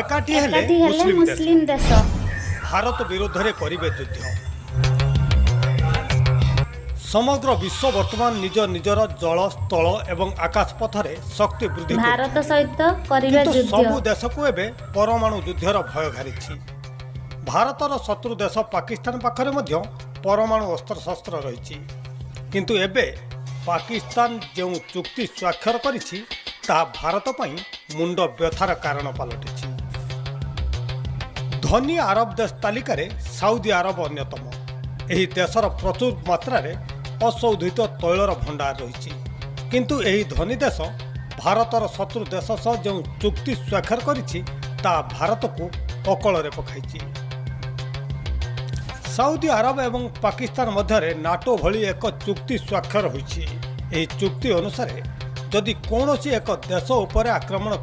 ଏକାଠି ହେଲେ ଏକାଠି ହେଲେ ମୁସଲିମ ଦେଶ ମୁସଲିମ ଦେଶ ଭାରତ ବିରୁଦ୍ଧରେ କରିବେ ଯୁଦ୍ଧ। ସମଗ୍ର ବିଶ୍ୱ ବର୍ତ୍ତମାନ ନିଜ ନିଜର ଜଳ, ସ୍ଥଳ ଏବଂ ଆକାଶ ପଥରେ ଶକ୍ତି ବୃଦ୍ଧି ଭାରତ କରୁଛନ୍ତି। ସହିତ କରିବା କିନ୍ତୁ ଯୁଦ୍ଧ। ସବୁ ଦେଶକୁ ଏବେ ପରମାଣୁ ଯୁଦ୍ଧର ଭୟ ଘାରିଛି। ଭାରତର ଶତ୍ରୁ ଦେଶ ପାକିସ୍ତାନ ପାଖରେ ମଧ୍ୟ ପରମାଣୁ ଅସ୍ତ୍ରଶସ୍ତ୍ର ରହିଛି। କିନ୍ତୁ ଏବେ ପାକିସ୍ତାନ ଯେଉଁ ଚୁକ୍ତି ସ୍ୱାକ୍ଷର କରିଛି, ତାହା ଭାରତ ପାଇଁ ମୁଣ୍ଡ ବ୍ୟଥାର କାରଣ ପାଲଟିଛି। ଧନୀ ଆରବ ଦେଶ ତାଲିକାରେ ସାଉଦି ଆରବ ଅନ୍ୟତମ। ଏହି ଦେଶର ପ୍ରଚୁର ମାତ୍ରାରେ ଅଶୋଧିତ ତୈଳର ଭଣ୍ଡାର ରହିଛି। କିନ୍ତୁ ଏହି ଧନୀ ଦେଶ ଭାରତର ଶତ୍ରୁ ଦେଶ ସହ ଯେଉଁ ଚୁକ୍ତି ସ୍ୱାକ୍ଷର କରିଛି, ତାହା ଭାରତକୁ ଅକଳରେ ପକାଇଛି। ସାଉଦି ଆରବ ଏବଂ ପାକିସ୍ତାନ ମଧ୍ୟରେ ନାଟୋ ଭଳି ଏକ ଚୁକ୍ତି ସ୍ୱାକ୍ଷର ହୋଇଛି। ଏହି ଚୁକ୍ତି ଅନୁସାରେ ଯଦି କୌଣସି ଏକ ଦେଶ ଉପରେ ଆକ୍ରମଣ